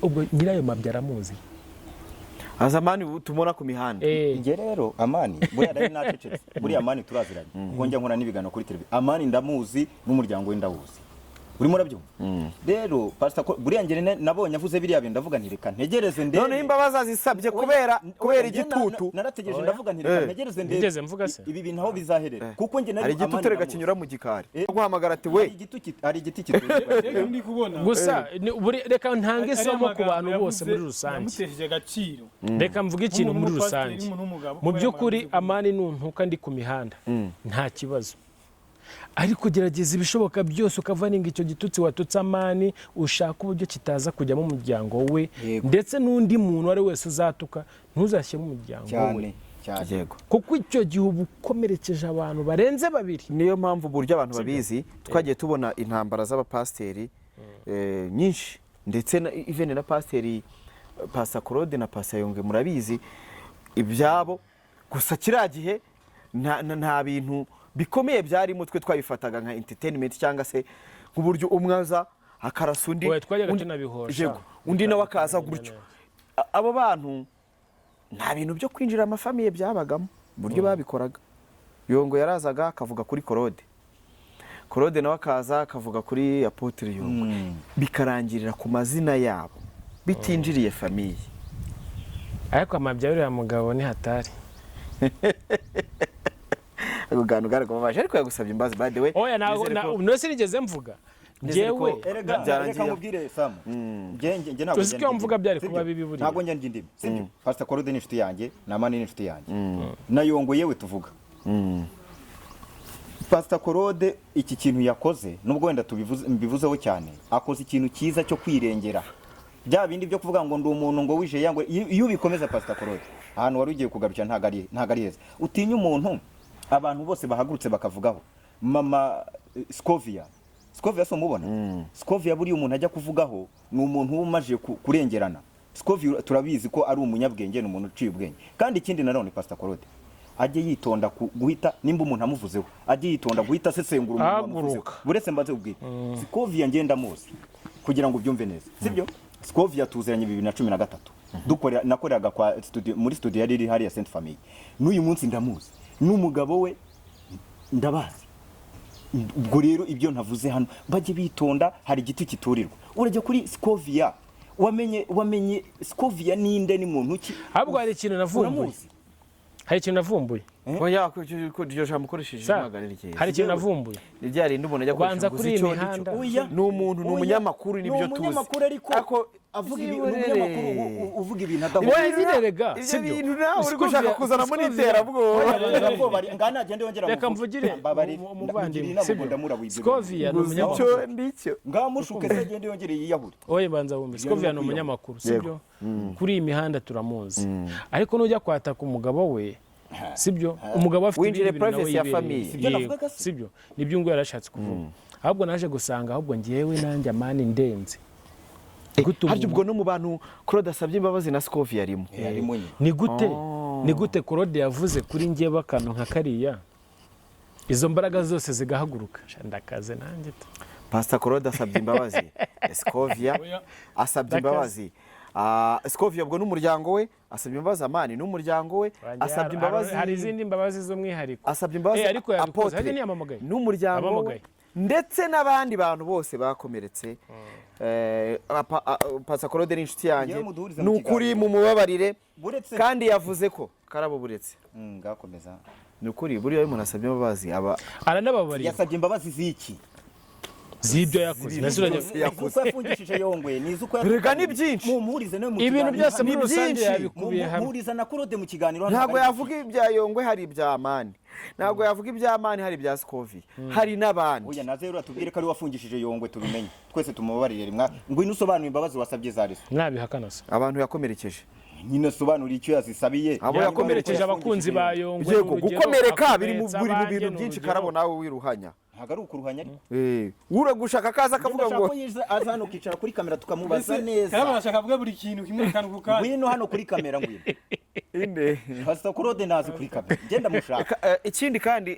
ubwo nyirayo mabya aramuzi. Azamani ubu tumubona ku mihanda. Njye rero Amani buriya nari nacecetse. Buriya Amani turaziranye, kuko njya nkora n'ibiganiro kuri televiziyo. Amani ndamuzi n'umuryango we ndawuzi. Urimo urabyumva? Rero Pastor buriya njye nabonye avuze biriya bintu, ndavuga nti reka ntegereze ndebe. Noneho imbabazi azisabye kubera Oya, kubera njye igitutu. Narategereje, Oya. ndavuga nti reka ntegereze ndebe Nigeze mvuga se? Ibi bintu aho bizaherera, kuko njye nari Hari igitutu Amani rega ndamuzi. kinyura mu gikari, guhamagara ati we. Hari igiti kiturirwa. Rero ndi kubona Gusa reka ntange ariya isomo ku magambo bantu bose yavuze muri rusange. yamutesheje agaciro. Reka mvuge ikintu Nk'umuntu muri w'umupasiteri, rusange. nk'umuntu w'umugabo, Mu kubera by'ukuri, amagambo yavuze. Amani nuntuka ndi ku mihanda nta kibazo, ariko gerageza ibishoboka byose ukavaninga icyo gitutsi watutse Amani, ushaka uburyo kitaza kujyamo umuryango we. Yego. Ndetse n'undi muntu uwo ari we wese uzatuka, ntuzashyire umuryango we. Cyane cyane. Yego. Kuko icyo gihe uba ukomerekeje abantu barenze babiri. Niyo mpamvu uburyo abantu babizi, twagiye tubona intambara z'abapasiteri nyinshi, ndetse na even na pasiteri Pasa Claude na Pasa Yongwe, murabizi ibyabo. Gusa kiriya gihe nta bintu bikomeye byarimo, twe twabifataga nka entertainment cyangwa se nk'uburyo umwe aza akarasa undi. Oya, twajyaga tunabihosha. Yego, undi nawe akaza gutyo. Abo bantu nta bintu byo kwinjira amafamiye byabagamo. Uburyo babikoraga, Yongo yarazaga akavuga kuri Claude, Claude nawe akaza akavuga kuri Apotre Yongwe, bikarangirira ku mazina yabo bitinjiriye famille. Ariko amabya y'uriya mugabo ni hatari. Ako kantu karakubabaje, ariko yagusabye imbabazi, by the way. Oya, ntabwo Nizere ko- no sinigeze mvuga. Nizere Njyewe ko- Erega Byarangiye. reka nkubwire, Sam, njye ntabwo Uzi njya ko iyo ndya mvuga indimi, byari sibyo? kuba bibi buriya. Ntabwo njya ndya indimi, sibyo? Pastor Claude ni inshuti yanjye, na Amani ni inshuti yanjye, na Yongo yewe tuvuga. Pastor Claude iki kintu yakoze, nubwo wenda tubivuze mbivuzeho cyane, akoze ikintu cyiza cyo kwirengera bya bindi byo kuvuga ngo ndi umuntu ngo wije yangwe. Iyo ubikomeza, Pastor Claude, ahantu wari ugiye kugarukira ntago ari heza. Utinya umuntu abantu bose bahagurutse bakavugaho. Mama Scovia, Scovia si umubona? Scovia buriya umuntu ajya kuvugaho ni umuntu uba umaze kurengerana. Scovia turabizi ko ari umunyabwenge, ni umuntu uciye ubwenge. Kandi ikindi nanone, Pastor Claude ajye yitonda guhita, nimba umuntu amuvuzeho, ajye yitonda guhita asesengura umuntu wamuvuzeho. Haguruka. Buretse mbanze ubwire, Scovia ngenda muzi, kugira ngo ubyumve neza, sibyo? Scovia tuziranye 2013, dukorera, nakoreraga kwa studio, muri studio yari iri hariya Sainte Famille. N'uyu munsi ndamuzi, n'umugabo we ndabazi. Ubwo rero ibyo ntavuze hano, bajye bitonda, hari igiti kiturirwa. Urajya kuri Scovia, wamenye Scovia ninde, ni muntu ki? Ahubwo hari ikintu navumbuye. Uramuzi? Hari ikintu navumbuye. Oya, ko iryo jambo ukoresheje ntabwo ari ryiza. Hari ikintu navumbuye. Ni rya rindi umuntu ajya Ubanza gukoresha ngo kuri uzi iyi icyo ndi cyo. mihanda. Oya. Ni umuntu, ni Oya. umunyamakuru, nibyo Ni tuzi. umunyamakuru, ariko Ariko avuga ibi, ni byihorere. umunyamakuru uvuga ibintu adahuye. Oya, nyine rega, Ibyo sibyo? bintu nawe uri Scovia- gushaka kuzanamo Scovia- n'iterabwoba. Ngana agende yongera. Reka mvugire umuvandimwe, inama, sibyo? ndamura wibyo. Scovia ni Uzi icyo umunyamakuru. ndicyo. Ngamushuke se, agende yongere yiyahure. Oye, banza wumve, Scovia ni umunyamakuru, sibyo? Kuri iyi mihanda turamuzi, ariko nujya kwataka umugabo we, sibyo, umugabo afite Winjire ibindi bintu nawe privacy ya yibereye. famille. Sibyo Yego, navugaga se? sibyo, nibyo ngo yarashatse kuvuga. Ahubwo naje gusanga ahubwo ngewe nanjye Amani ndenze. Gute Harya ubwo no mu bantu Claude asabye imbabazi na Scovia arimo? Harimo nyine. Ni gute Claude yavuze kuri njyewe akantu nka kariya, izo mbaraga zose zigahaguruka? Sha, ndakaze nanjye tu. Pastor Claude asabye imbabazi Scovia, Oya. asabye imbabazi Scovia ubwo n'umuryango we, asabye imbabazi Amani n'umuryango we, Wanjye asabye imbabazi hari izindi mbabazi z'umwihariko. Asabye imbabazi Ariko yabikoze Apotre harya ntiyamamagaye n'umuryango we Abamugaye. ndetse n'abandi bantu bose bakomeretse. Pastor Claude ni inshuti yanjye. Njyewe muduhurize Ni mu ukuri kiganiro. mumubabarire. Buretse- Kandi yavuze ko karabo buretse. Ngakomeza. Ni ukuri, buriya iyo umuntu asabye imbabazi aba Aranababarira. Yasabye imbabazi z'iki? Z'ibyo yakoze. Mbese urajya- Z'ibyo yakoze. Izuko yafungishije Yongwe, ni izuko Erega ni byinshi. Mumpurize nawe mu Ibintu kiganiro. byose muri Ni rusange byinshi. yabikubiye hamwe. Mumpuriza na Claude mu kiganiro hano. Ntabwo yavuga ibya Yongwe hari ibya Amani, ntabwo yavuga ibya Amani hari ibya Scovia, hari n'abandi. Oya, naze rero atubwire ko ari we wafungishije Yongwe, tubimenye twese, tumubabarire rimwe. Ngwino usobanure imbabazi wasabye zari zo. Mwabihakana se? Abantu yakomerekeje. Nyine sobanura icyo yazisabiye. Abo Yakomerekeje abakunzi ba Yongwe ni Yego, urugero, gukomereka biri mu akomeretsa buri mu abanjye bintu ni byinshi. urugero. Karabo nawe wiruhanya. Ntabwo ari ukuruhanya ariko. Uragushaka akaza akavuga Ndashaka ngo ko yiza aza hano ukicara kuri kamera tukamubaza Mbese neza. Karabo arashaka kuvuga buri kintu kimwe akantu ku kandi. Ngwino hano kuri kamera, ngwino. Inde? Pastor Claude nazi kuri kamera, ngenda mushaka. Ikindi kandi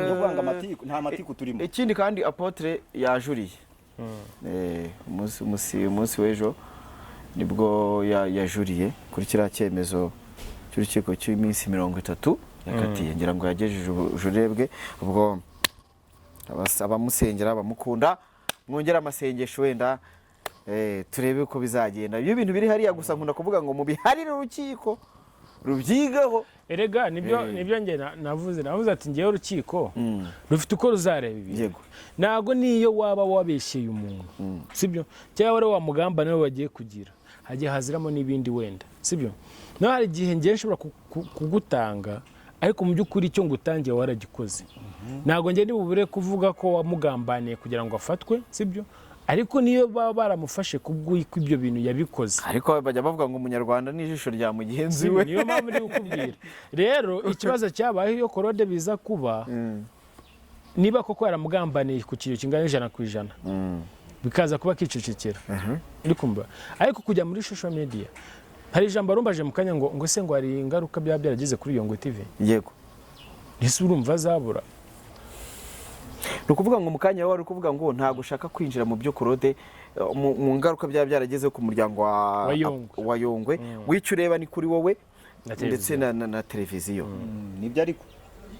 Yo kwanga amatiku, nta matiku turimo. Ikindi kandi, Apotre yajuriye. Umunsi w'ejo nibwo yajuriye kuri kiriya cyemezo cy'urukiko cy'iminsi 30 yakatiye. Ngira ngo yagejeje ubujurire bwe. Ubwo abamusengera, abamukunda, Mwongere amasengesho wenda, turebe uko bizagenda. Iyo ibintu biri hariya gusa, nkunda kuvuga ngo mubiharire urukiko rubyigeho. Erega nibyo njye navuze ati ngewe urukiko rufite uko ruzareba ibintu. Ntabwo niyo waba wabeshyeye umuntu, sibyo, cyangwa wari wamugamba niwe bagiye kugira hagiye haziramo n'ibindi wenda, sibyo. Naho hari igihe ngewe nshobora kugutanga, ariko mu by'ukuri icyo ngutangiye waragikoze. Ntabwo njye bubure kuvuga ko wamugambaniye kugira ngo afatwe, sibyo, ariko niyo baba baramufashe kubw'uko ibyo bintu yabikoze. Ariko bajya bavuga ngo umunyarwanda ni ijisho rya mugenzi we. Niyo mpamvu ndi kukubwira rero, ikibazo cyabayeho iyo Claude biza kuba niba koko yaramugambaniye ku kigero kingana 100%, bikaza kuba kicecekera, uri kumva? Ariko kujya muri social media, hari ijambo warumbaje mu kanya ngo se ngo hari ingaruka byaba byaragize kuri Yongwe TV? Yego. Ese urumva azabura? Ni ukuvuga ngo mu kanya wari uri kuvuga ngo ntabwo ushaka kwinjira mu byo Claude, mu ngaruka byaba byaragezeho ku muryango wa Wa Yongwe. Wa Yongwe. Wicyo ureba ni kuri wowe Na ndetse televiziyo. na televiziyo. Nibyo, ariko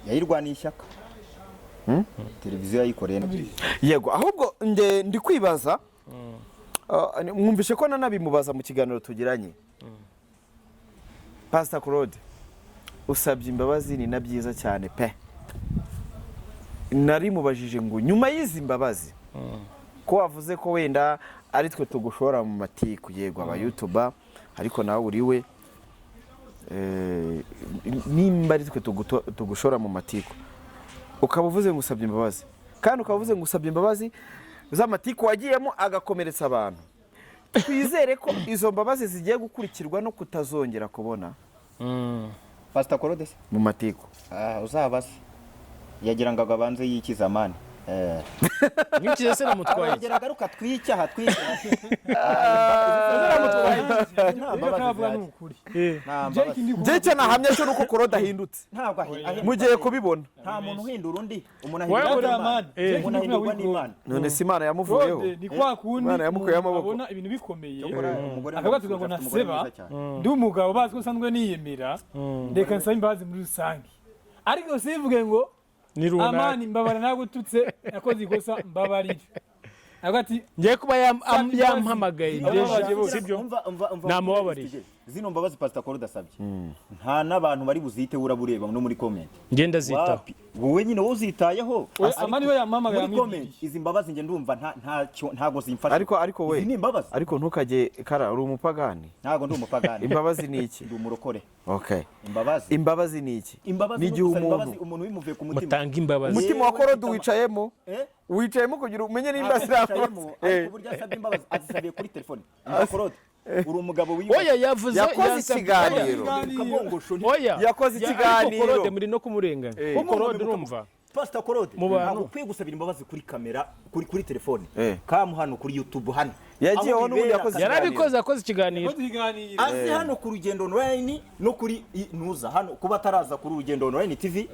yayirwaniye ishyaka, televiziyo yayikoreye. Yego, ahubwo nge ndi kwibaza, mwumvishe ko nanabimubaza mu kiganiro tugiranye. Pastor Claude, usabye imbabazi, ni na byiza cyane pe. Nari mubajije ngo nyuma y'izi mbabazi, ko wavuze ko wenda ari twe tugushora mu matiku, yego aba YouTuber, ariko nawe uri we, nimba ari twe tugushora mu matiku, ukaba uvuze ngo usabye imbabazi, kandi ukaba uvuze ngo usabye imbabazi z'amatiku wagiyemo agakomeretsa abantu, twizere ko izo mbabazi zigiye gukurikirwa no kutazongera kubona Pastor Claude se? Mu matiku. Ah, uzabaze yagira ngo abanze yikize amani. Nkikize se namutwaye iki? Arongera agaruka twicyaha twicyaha. Nta Ibyo mbabazi kavuga ni zihari. ukuri. Nta Njye mbabazi. ikindi Njye icyo nahamya cyo nuko Claude ahindutse. Ntabwo Mugiye kubibona. Nta muntu uhindura undi, umuntu Wowe ahindurwa uri n'Imana. Amani. Umuntu ahindurwa n'Imana. None se Imana yamuvuyeho? Claude ni kwa kundi Imana yamukuyeho umuntu amaboko. abona ibintu bikomeye, Cyokora umugore akavuga ati ngo afite umugore naseba mwiza cyane. ndi umugabo, bazi ko nsanzwe niyemera, reka nsabe imbabazi muri rusange, ariko sivuge ngo Ni runaka. Amani, mbabara, nagututse, nakoze ikosa, mbabarira. Avuga ati Ngiye kuba Saba imbabazi. yampamagaye Ababaje deja, bose. sibyo? Umva, umva, umva. Namubabariye. Zino mbabazi Pastor Claude asabye, nta n'abantu bari buzite, urabura no muri comment. Ngenda zitaho. Wapi? Wowe nyine wowe uzitayeho. Oya, Ariko Amani we yampamagaye muri amwibwiriye. comment, izi mbabazi njye ndumva nta ntacyo, ntago zimfasha. Ariko we Izi ni imbabazi. Ariko ntukajye kara, uri umupagani? Ntago ndi umupagani. Imbabazi ni iki? Ndi umurokore. Okay. Imbabazi. Imbabazi ni iki? Imbabazi Ni ni igihe ugusaba umuntu imbabazi umuntu bimuvuye ku mutima. Mutanga imbabazi. Umutima wa Yewe, Claude wicayemo, Eh? wicayemo kugira umenye nimba Ntabwo ziriya yicayemo, ariko uburyo asabye imbabazi, azisabiye kuri telefone. Umva Claude, uri umugabo wiyubashye. Oya, yavuze Yakoze yansabye- ikiganiro. Kabongosho. Oya. Yakoze Ariko ikiganiro. Claude muri no kumurenganya. Kuko Claude, urumva, Pastor Claude, Mu bantu. ntabwo ukwiye gusabira imbabazi kuri kamera, kuri telefone. Kamu hano kuri YouTube hano. Yagiyeho Aho n'ubundi bibera. yakoze Yarabikoze, yakoze ikiganiro. Yakoze ikiganiro. Azi hano ku Rugendo Online no kuri ntuza hano, kuba ataraza kuri Rugendo Online TV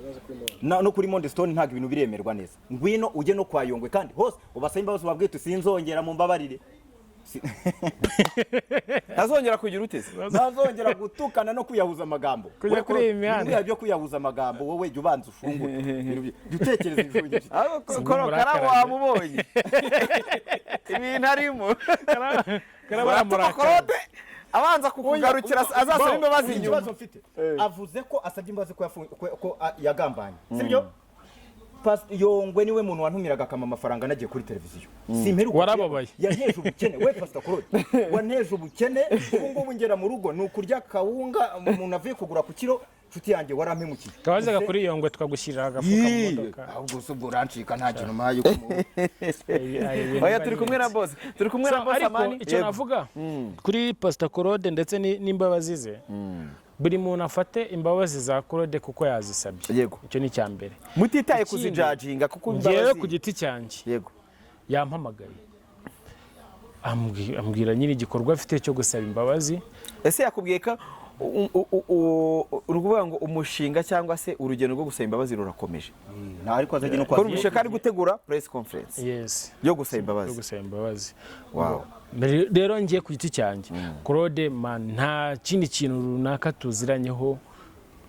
no kuri Monde Stone, ntabwo ibintu biremerwa neza. Ngwino ujye no kwa Yongwe kandi hose ubasaba imbabazi, ubabwire uti sinzongera, mu mbabarire. Ntazongera kugira uteze. Ntazongera gutukana no kwiyahuza amagambo. Kujya Wowe kuri iyi mihanda. Biriya byo kwiyahuza amagambo, wowe jya ubanza ufungure. Jya utekereza inshuro nyinshi. Ariko Si koro umurakara. karabo wamubonye ibintu arimo. Karaba Uratuma aramurakara. Claude abanza kukugarukira, azasaba imbabazi inyuma. Ikibazo mfite, avuze ko asabye imbabazi ko ko yagambanye, sibyo? Yongwe niwe muntu wantumiraga akama amafaranga nagiye kuri televiziyo, simperuka. Warababaye. Yanteje ubukene. We Pastor Claude, wanteje ubukene. Ubu ngubu ngera mu rugo ni ukurya kawunga umuntu avuye kugura ku kiro. Nshuti yanjye, warampemukiye. Kabazaga kuri iyo ngo twagushyirira agafuka mu Yee, modoka. ahubwo se ubwo urancika, nta kintu mpaye. Oya, turi kumwe na boss, turi kumwe na So, boss ariko Amani. icyo Yego. navuga kuri Pastor Claude ndetse n'imbabazi ze, buri muntu afate imbabazi za Claude kuko yazisabye. Icyo ni icya mbere. Mutitaye Ikindi, kuzijajinga kuko njyewe imbabazi ku giti cyanjye, yampamagaye ambwira nyine igikorwa afite cyo gusaba imbabazi. Ese yakubwiye ko uri ukuvuga ngo umushinga cyangwa se urugendo rwo gusaba imbabazi rurakomeje? Nta, ariko azajya no Ko kwa umushinga ari gutegura press conference Yes. yo gusaba Yo imbabazi. gusaba imbabazi. Wow. Rero ngiye ku giti cyanjye, Claude man, nta kindi kintu runaka tuziranyeho.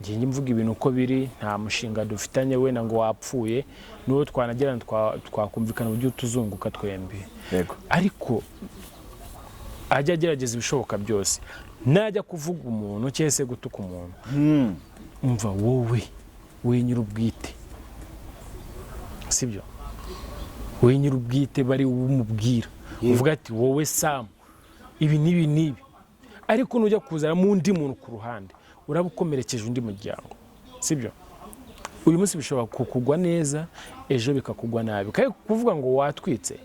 Njye mvuga ibintu uko biri, nta mushinga dufitanye wenda ngo wapfuye, n'uwo twanagirana twakumvikana uburyo tuzunguka twembi. Ariko ajya agerageza ibishoboka byose, najya kuvuga umuntu cyangwa se gutuka umuntu, umva wowe nyir'ubwite, sibyo? Wowe nyir'ubwite bari umubwira, uvuga ati wowe Samu ibi n'ibi n'ibi, ariko nujya kuzanamo undi muntu ku ruhande uraba ukomerekeje undi muryango, sibyo? Uyu munsi bishobora kukugwa neza, ejo bikakugwa nabi. Kandi kuvuga ngo watwitse,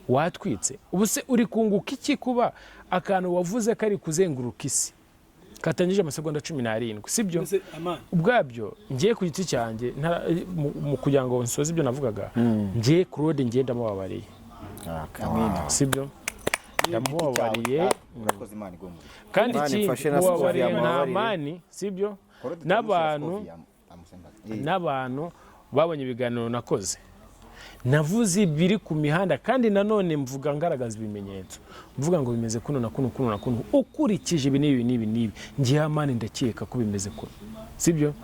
watwitse, ubu se uri kunguka iki kuba akantu wavuze kari kuzenguruka isi katangije amasegonda 17, sibyo? Mbese Amani, Ubwabyo ngiye ku giti cyanjye mu kugira ngo nsoze ibyo navugaga, ngiye Claude, ngiye ndamubabariye, sibyo? Ndamubabariye. Urakoze, Imana igomba. Kandi Imana ikindi, ifashe na mubabariye Scovia nta mubabarire. mani, sibyo? N'abantu babonye ibiganiro nakoze, navuze ibiri ku mihanda, kandi nanone mvuga ngaragaza ibimenyetso, mvuga ngo bimeze kuno na kuno, kuno na kuno, ukurikije ibi n'ibi n'ibi n'ibi, ngiye Amani ndakeka ko bimeze kuno, sibyo?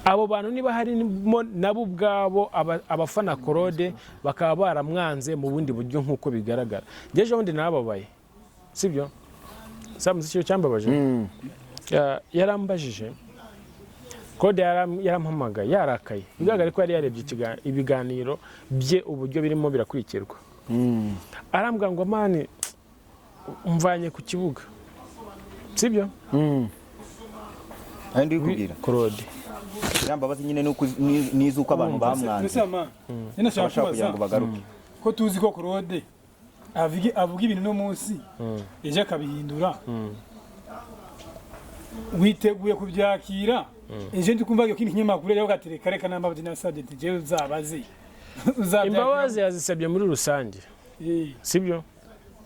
Abo bantu niba harimo nabo ubwabo abafana Claude bakaba baramwanze mu bundi buryo nk'uko bigaragara, njye ejo bundi nababaye, sibyo? Samuze icyo cyambabaje. Yarambajije Claude, yarampamagaye yarakaye, bigaragara ko yari yarebye ibiganiro bye uburyo birimo birakurikirwa. Arambwira ngo Amani umvanye ku kibuga, sibyo? Ayo ndi kubwira. Claude. Ziriya mbabazi nyine ni iz'uko abantu mbese bamwanze, Amani, njye nashaka bashaka kugira kubaza ngo bagaruke. ko tuzi ko Claude avuga ibintu no munsi ejo akabihindura, witeguye kubyakira? Ejo ndi kumva ko ikinyamakuru yavuga ati reka reka nta mbabazi nasabye, ati jewe uzabaze. Uzabyakira? Imbabazi yazisabye muri rusange, sibyo?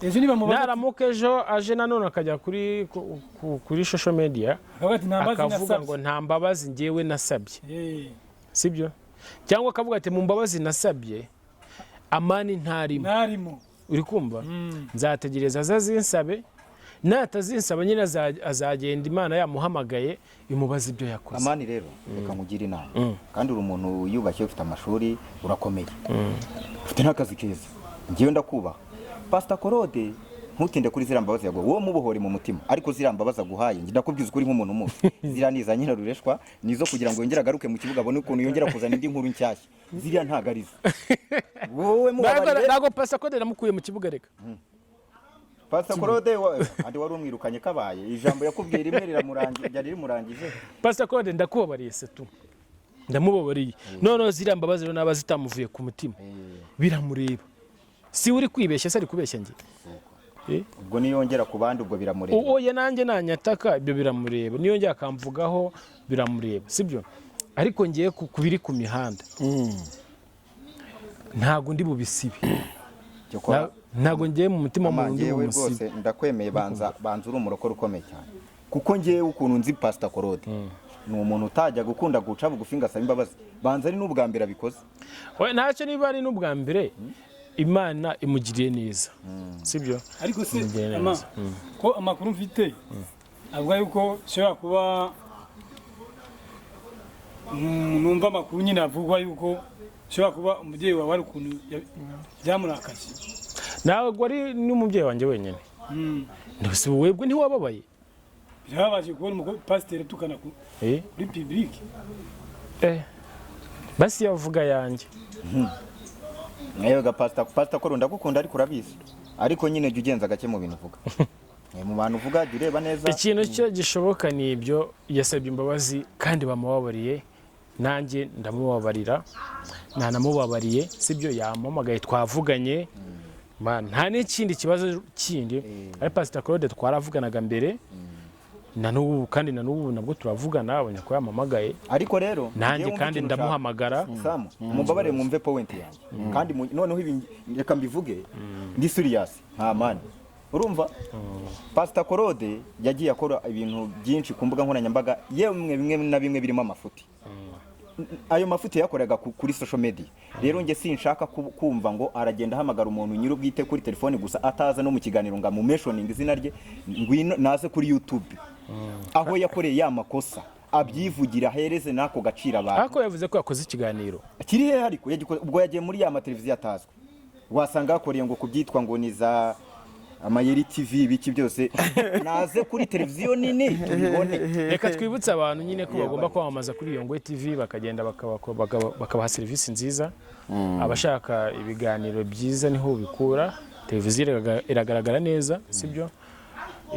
Ejo niba mubaza Naramuka ejo aje nanone akajya kuri social media akavuga ati nta mbabazi akavuga ngo nasabye, nta mbabazi ngewe nasabye, sibyo? Cyangwa akavuga ati mu mbabazi nasabye Amani ntarimo, ntarimo, uri kumva? Nzategereza azazinsabe, natazinsaba nyine azagenda Imana yamuhamagaye imubaza ibyo yakoze. Amani rero, reka nkugire inama, kandi uri umuntu wiyubashye, ufite amashuri, urakomeye, ufite n'akazi keza, ngewe ndakubaha. Pasita Claude, ntutinde kuri ziriya mbabazi yaguha, wowe mubohore mu mutima. Ariko ziriya mbabazi aguhaye, njye ndakubwiza ukuri nk'umuntu umuzi, ziriya ni iza nyirarureshwa, ni izo kugira ngo yongere agaruke mu kibuga, abone ukuntu yongera kuzana indi nkuru nshyashya. Ziriya ntabwo ari zo, wowe mubabarire. Ntabwo Pastor Claude namukuye mu kibuga, reka. Pasita Claude andi wari umwirukanye kabaye, ijambo yakubwiye rimwe riramurangiye, ryari rimurangije. Pastor Claude ndakubabariye, se tu ndamubabariye. Noneho ziriya mbabazi rero naba zitamuvuye ku mutima biramureba, si uri kwibeshya se ari kubeshya njye? Ubwo niyongera ku bandi ubwo biramureba. Oya, nanjye nanyataka ibyo biramureba, niyo njya akamvugaho biramureba, sibyo? Ariko ngiye ku biri ku mihanda ntabwo ndi bubisibe. Cyokora Ntabwo ngiye mu mutima Ama, w'umuntu ndi njyewe bumusibe. rwose ndakwemeye, banza banza uri umurokore ukomeye cyane, kuko ngewe ukuntu nzi Pasita Claude ni umuntu utajya gukunda guca bugufi ngo asabe imbabazi, banza ari n'ubwa mbere abikoze. Oya, ntacyo, niba ari n'ubwa mbere Imana imugiriye neza, sibyo? Ariko se Imugiriye ama neza. ko amakuru mfite avuga yuko ushobora kuba numva amakuru nyine avugwa yuko ushobora kuba umubyeyi wawe ari ukuntu byamurakaje. Ntabwo ari n'umubyeyi wanjye wenyine. Ndetse webwe ntiwababaye? Birababaje kubona pasiteri atukana kuri public. Basi yavuga yanjye. Nawe ga Pasita Claude, ndagukunda ariko urabizi, ariko nyine jya ugenza gake mu bintu uvuga. Mu bantu uvuga jya ureba neza. Ikintu cyo gishoboka ni ibyo, yasabye imbabazi kandi bamubabariye, nanjye ndamubabarira, ntanamubabariye, sibyo? Yampamagaye twavuganye. Man, nta n'ikindi kibazo kindi. Ari Pastor Claude twaravuganaga mbere na n'ubu, kandi na n'ubu nabwo turavugana, abonye ko yampamagaye. Ariko rero Nanjye njyewe wumve kandi ikintu nshaka. ndamuhamagara. Samu, mumbabarire mwumve point yanjye, kandi noneho ibi reka mbivuge ndi serious nta mani. Urumva Pastor Claude yagiye akora ibintu byinshi ku mbuga nkoranyambaga, yemwe bimwe na bimwe birimo amafuti. Ayo mafuti yakoraga kuri social media rero njye sinshaka kumva ngo aragenda ahamagara umuntu nyir'ubwite kuri telefone gusa, ataza no mu kiganiro ngo amumentioning izina rye, ngwino naze kuri YouTube aho yakoreye ya makosa. Abyivugira, ahereze n'ako gaciro abantu. Ariko yavuze ko yakoze ikiganiro. Kiri hehe? Ariko ubwo yagiye muri ya mateleviziyo atazwi, wasanga yakoreye ngo kubyitwa ngo ni za Amayeri TV, ibiki byose. Naze kuri televiziyo nini tubibone. Reka twibutse abantu nyine ko bagomba kwamamaza kuri Yongwe TV, bakagenda bakabaha serivisi nziza. Abashaka ibiganiro byiza niho ubikura. Televiziyo iragaragara neza, sibyo?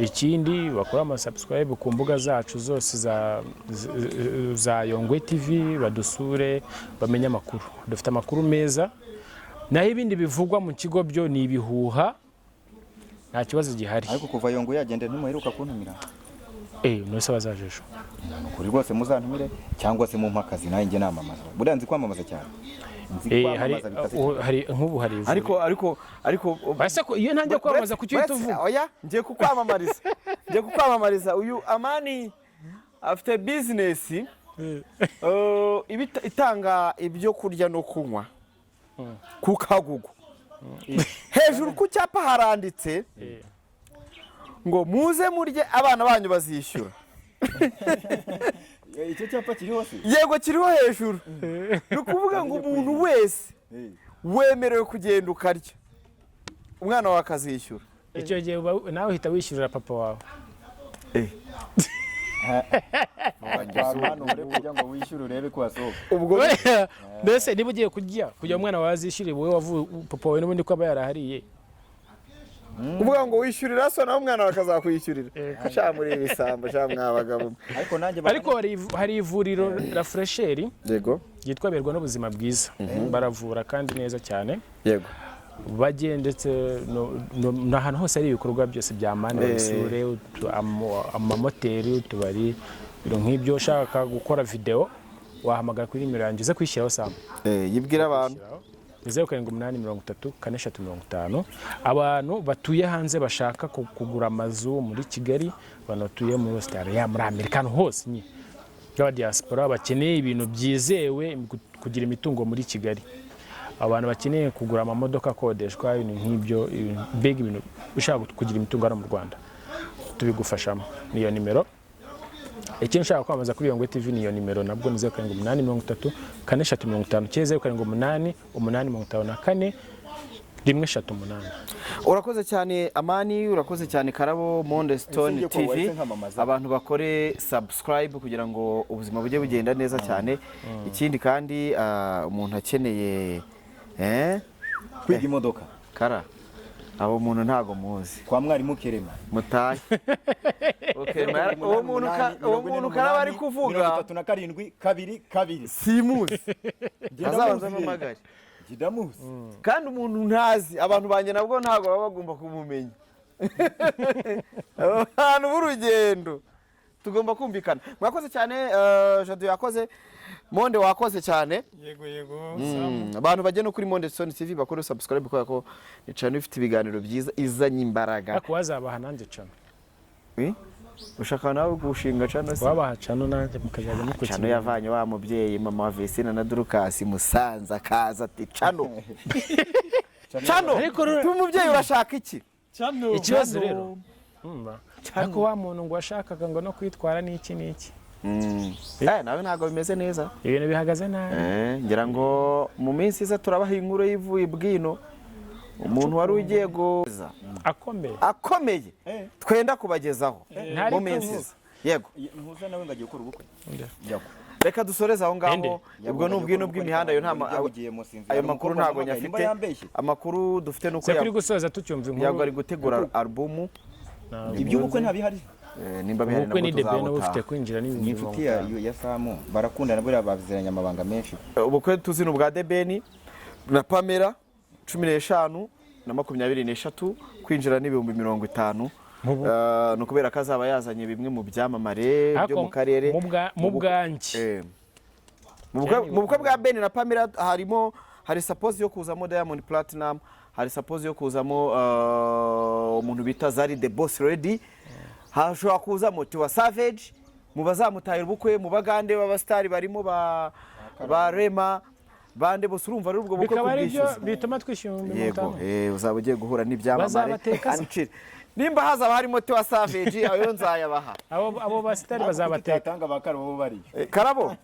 Ikindi, bakora amasubscribe ku mbuga zacu zose za Yongwe TV, badusure, bamenye amakuru. Dufite amakuru meza, naho ibindi bivugwa mu kigo byo ni ibihuha, nta kibazo gihari. Ariko kuva Yongwe yagenda ntimuheruka kuntumira. Eh, none bazaje ejo. Ni ukuri rwose muzantumire, cyangwa se mumpe akazi nanjye njye namamaza. Buriya nzi kwamamaza cyane, nzi Eh, hari kwamamaza bikaze. Hari nk'ubu hari ivuriro. Ariko Ese ko iyo ntangiye kwamamaza, kuki uhita uvuga? Oya, ngiye kukwamamariza, ngiye kukwamamariza. Uyu Amani afite bizinesi itanga ibyo kurya no kunywa ku Kagugu. Hejuru ku cyapa haranditse ngo muze murye, abana banyu bazishyura. Icyo cyapa kiri hose? Yego, kiriho hejuru. Ni ukuvuga ngo umuntu wese wemerewe kugenda ukarya, umwana wawe akazishyura. Icyo gihe nawe uhita wishyurira papa wawe. Amani, ubure kugira ngo wishyure urebe ko wasohoka. Ubwo Mbese niba ugiye kurya kugira umwana wawe azishyure, wowe papa wawe n'ubundi ko aba yarahariye. Kuvuga ngo wishyurira so, nawe umwana wawe akazakwishyurira. Sha, muri ibisambo, sha mwabagabo mwe. Ariko nanjye Ariko hari ivuriro La Fresheri ryitwa Berwa n'Ubuzima Bwiza, baravura kandi neza cyane. Bajye ndetse n'ahantu hose hari ibikorwa byose bya Mani babisure, amamoteri, utubari, ibintu nk'ibyo. Ushaka gukora videwo wahamagara kuri nimero yanjye, uze kwishyiraho samu. Yibwira abantu. Ni 0783 4 3 50. Abantu batuye hanze bashaka kugura amazu muri Kigali, abantu batuye muri Australia, muri Amerika, ahantu hose nyine y'aba diaspora bakeneye ibintu byizewe, kugira imitungo muri Kigali, abantu bakeneye kugura amamodoka akodeshwa, ibintu nk'ibyo, mbega ibintu ushaka kugira imitungo hano mu Rwanda tubigufashamo, niyo nimero. Ikindi, ushaka kwamamaza kuri Yongwe TV, niyo nimero nabwo, ni 0783 4 3 50 cyangwa 0788 54 1 3 8. Urakoze cyane Amani, urakoze cyane Karabo. Monde Stone Ese ngiye ko TV, wahise nkamamaza? Abantu bakore subscribe kugira ngo ubuzima bujye bugenda neza cyane. Ikindi kandi, umuntu akeneye kwiga imodoka kara abo muntu ntago muzi. Kwa mwarimu Kerema. Mutahe. Okay, uwo muntu Karaba ari kuvuga 37 22. Simuzi, azabanza ampamagare. Ndamuzi. Kandi umuntu ntazi, abantu banjye nabwo ntabwo baba bagomba kumumenya. Abantu b'urugendo tugomba kumvikana. Mwakoze cyane, Jado yakoze, Monde wakoze cyane. Yego, Samu. Abantu bajye no kuri Monde Stone TV bakore subscribe, kubera ko ni channel ifite ibiganiro byiza, izanye imbaraga. Ariko wazabaha nanjye cano. Eh? Ushaka nawe gushinga channel se? Wabaha cano nanjye mukazajya mukurikira. Channel yavanye wa mubyeyi mama wa Vesina na Dorcas Musanza, akaza ati channel, channel. Ariko Umubyeyi, urashaka iki? Channel. Ikibazo rero, urumva, ariko wa muntu ngo washakaga ngo no kwitwara n'iki n'iki. Nawe ntabwo bimeze neza. Ibintu bihagaze nabi. Ngira ngo mu minsi iza turabaha inkuru y'ivuye bwino, umuntu wari ugiye guza akomeye. Akomeye, twenda kubagezaho Ntari mu minsi kuvuga. iza, yego. Ntuza nawe ngo agiye gukora ubukwe. Yago. Reka dusoreze aho ngaho. Ende. Ubwo ni ubwino bw'imihanda, ayo nta ayo makuru ntabwo nyafite. Amakuru dufite ni uko Se kuri gusoza tucyumva Yago inkuru. ari gutegura alubumu. Iby'ubukwe ntabihari. Nimba bihari Ubukwe nabwo ni The Ben uba tuzabutaha. ufite kwinjira Ni n'ibihumbi inshuti 50. ya Samu, barakundana, buriya baziranye amabanga menshi. Ubukwe tuzi ni ubwa The Ben na Pamela, 15 na 23, kwinjira n'50,000. Ni ukubera ko azaba yazanye bimwe mu byamamare byo Ariko mu karere. mu bwanjye. Mu bukwe bwa Ben na Pamela harimo, hari suppose yo kuzamo Diamond Platinum, hari suppose yo kuzamo umuntu bita Zari the Boss Lady, hashobora kuzamo Tiwa Savage mu bazamutahira ubukwe, mu Bagande b'abasitari barimo ba Rema. Bande bose, urumva rero ubwo bukwe Bikaba ari byo kubwishyuza. bituma twishyura ibihumbi mirongo Yego, itanu. uzaba ugiye guhura n'ibyamamare. Bazabateka se? Ancire. Nimba hazaba harimo Tiwa Savage, ayo nzayabaha. Abo basitari bazabateka. Tutatanga ba Karabo bo bariyo. Karabo.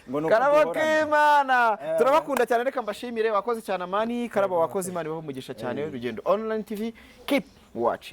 Ngo ni uko Karabo duhorana. k'Imana, turabakunda cyane. Reka mbashimire, wakoze cyane Amani Karabo, wakoze. Imana ibahe umugisha cyane. Rugendo Online TV, keep watching.